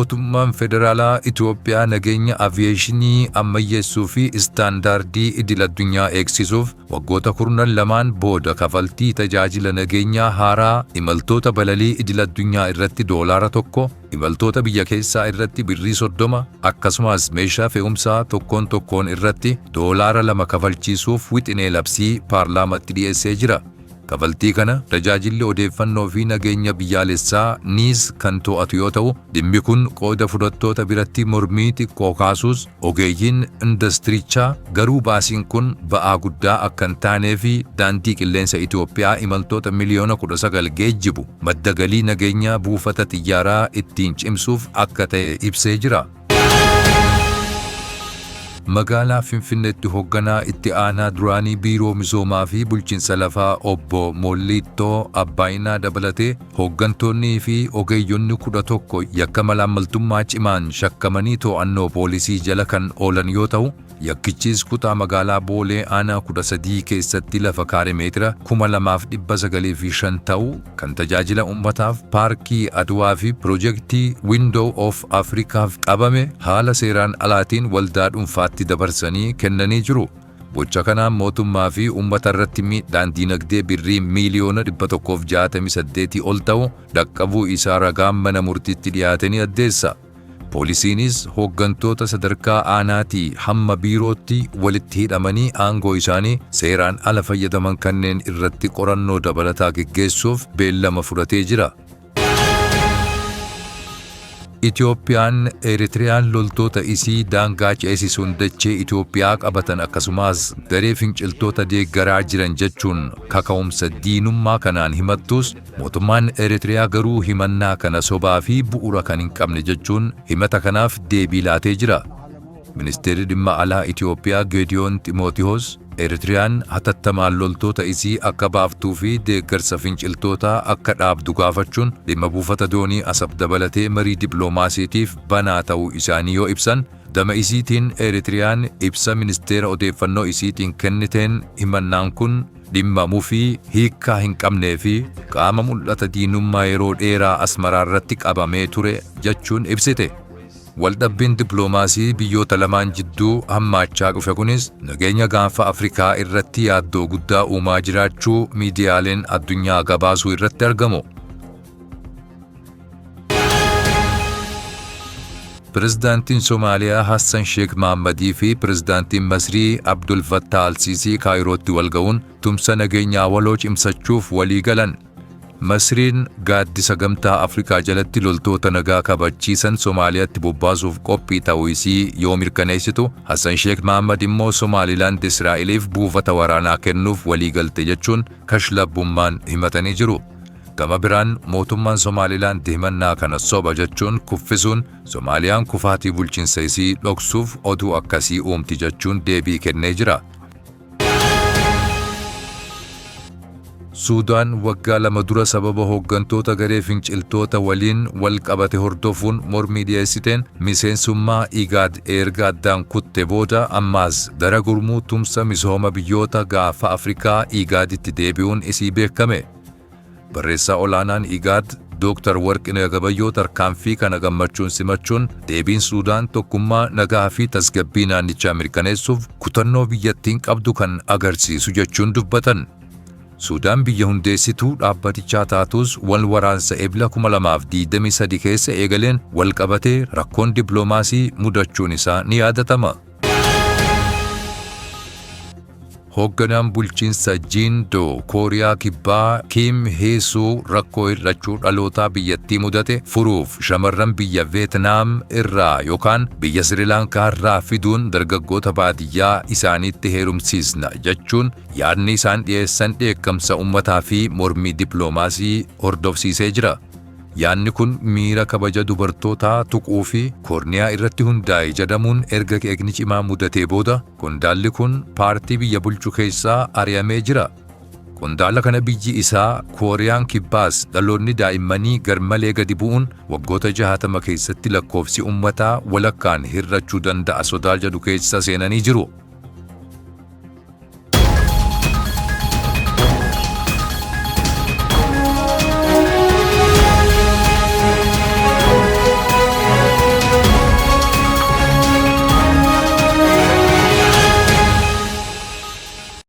Mootummaan Federaalaa Itoophiyaa nageenya aviyeeshinii ammayyeessuu fi istaandaardii idil-addunyaa eegsisuuf waggoota kurnan lamaan booda kafaltii tajaajila nageenyaa haaraa imaltoota balalii idil-addunyaa irratti $1, imaltoota biyya keessaa irratti birrii 30, akkasumas meeshaa fe'umsaa tokkoon tokkoon irratti $2 kafalchiisuuf wixinee labsii paarlaamatti dhiyeessee jira. Kafaltii kana tajaajilli odeeffannoo fi nageenya biyyaalessaa NIS kan to'atu yoo ta'u, dhimmi kun qooda fudhattoota biratti mormii xiqqoo kaasuus ogeeyyiin indastirichaa garuu baasiin kun ba'aa guddaa akka hin taanee fi daandii qilleensa Itoophiyaa imaltoota miliyoona 19 geejjibu madda galii nageenyaa buufata xiyyaaraa ittiin cimsuuf akka ta'e ibsee jira. Magaalaa Finfinneetti hogganaa itti aanaa duraanii Biiroo Misoomaa fi Bulchiinsa Lafaa Obbo Moolliittoo Abbaayinaa dabalatee hooggantoonnii fi ogeeyyonni 11 yakka malaammaltummaa cimaan shakkamanii to'annoo poolisii jala kan oolan yoo ta'u, yakkichis kutaa magaalaa Boolee aanaa 13 keessatti lafa kaare meetira 2905 ta'u kan tajaajila ummataaf paarkii Adwaa fi pirojektii Window of Africaaf qabame haala seeraan alaatiin waldaa dhuunfaatti dabarsanii kennanii jiru. Gocha kanaan mootummaa fi uummata irratti miidhaan diinagdee birrii miiliyoona 168 ol ta'u dhaqqabuu isaa ragaan mana murtiitti dhiyaate ni addeessa. Poolisiinis hooggantoota sadarkaa aanaatii hamma biirootti walitti hidhamanii aangoo isaanii seeraan ala fayyadaman kanneen irratti qorannoo dabalataa geggeessuuf beellama fudhatee jira. Itoophiyaan Eritiriyaan loltoota isii daangaa ceesisuun dachee Itoophiyaa qabatan akkasumas garee finciltoota deeggaraa jiran jechuun kaka'umsa diinummaa kanaan himattus mootummaan Eritiriyaa garuu himannaa kana sobaa fi bu'uura kan hin qabne jechuun himata kanaaf deebii laatee jira. Ministeerri dhimma alaa Itoophiyaa Geediyoon Ximootihoos Eritiriyaan hatattamaan loltoota isii akka baaftuu fi deeggarsa finciltootaa akka dhaabdu gaafachuun dhimma buufata doonii Asab dabalatee marii dippiloomaasiitiif banaa ta'uu isaanii yoo ibsan, dama isiitiin Eritiriyaan ibsa ministeera odeeffannoo isiitiin kenniteen himannaan kun dhimma mufii hiikkaa hin qabnee fi qaama mul'ata diinummaa yeroo dheeraa Asmaraa irratti qabamee ture jechuun ibsite. Waldhabbiin dippiloomaasii biyyoota lamaan jidduu hammaachaa dhufe kunis nageenya gaanfa Afrikaa irratti yaaddoo guddaa uumaa jiraachuu miidiyaaleen addunyaa gabaasuu irratti argamu. Pirezidaantiin Somaaliyaa Hassan Sheekh Mahammadii fi Pirezidaantiin Masrii Abdul Fattah Al-Siisii Kaayirootti walga'uun tumsa nageenyaa waloo cimsachuuf walii galan. Masriin gaaddisa gamtaa Afrikaa jalatti loltoota nagaa kabachiisan Somaaliyaatti bobbaasuuf qophii ta'uu isii yoo mirkaneessitu, Hassan Sheekh Mahammad immoo Somaalilaand Israa'eliif buufata waraanaa kennuuf walii galte jechuun kashlabbummaan himatanii jiru. Gama biraan mootummaan Somaalilaand himannaa kana soba jechuun kuffisuun Somaaliyaan kufaatii bulchiinsa isii dhoksuuf oduu akkasii uumti jechuun deebii kennee jira. Suudaan waggaa lama dura sababa hooggantoota garee finciltoota waliin wal qabate hordofuun mormii dhiyeessiteen miseensummaa IGAD erga addaan kutte booda ammaas gara gurmuu tumsa misooma biyyoota gaafa Afrikaa IGADitti deebi'uun isii beekame. Barreessaa olaanaan IGAD Dooktar Warqinee Gabayyoo tarkaanfii kana gammachuun simachuun deebiin Suudaan tokkummaa nagaa fi tasgabbii naannichaa mirkaneessuuf kutannoo biyyattiin qabdu kan agarsiisu jechuun dubbatan. Suudaan biyya hundeessituu dhaabbatichaa taatus wal waraansa Ebla 2023 keessa eegaleen wal qabatee rakkoon dippiloomaasii mudachuun isaa ni yaadatama. Hoogganaan bulchiinsa Jiindoo Kooriyaa Kibbaa Kiim Heesuu rakkoo hir'achuu dhalootaa biyyattii mudate furuuf shamarran biyya Veetnaam irraa yookaan biyya Sirilaankaa irraa fiduun dargaggoota baadiyyaa isaaniitti heerumsiisna jechuun yaadni isaan dhiyeessan dheekkamsa uummataa fi mormii dippiloomaasii hordofsiisee jira. Yaadni kun miira kabaja dubartootaa tuquu fi koorniyaa irratti hundaa'e jedhamuun erga qeeqni cimaa mudatee booda qondaalli kun paartii biyya bulchu keessaa ari'amee jira. Qondaala kana biyyi isaa Kooriyaan Kibbaas dhaloonni daa'immanii garmalee gadi bu'uun waggoota 60 keessatti lakkoofsi uummataa walakkaan hir'achuu danda'a sodaa jedhu keessa seenanii jiru.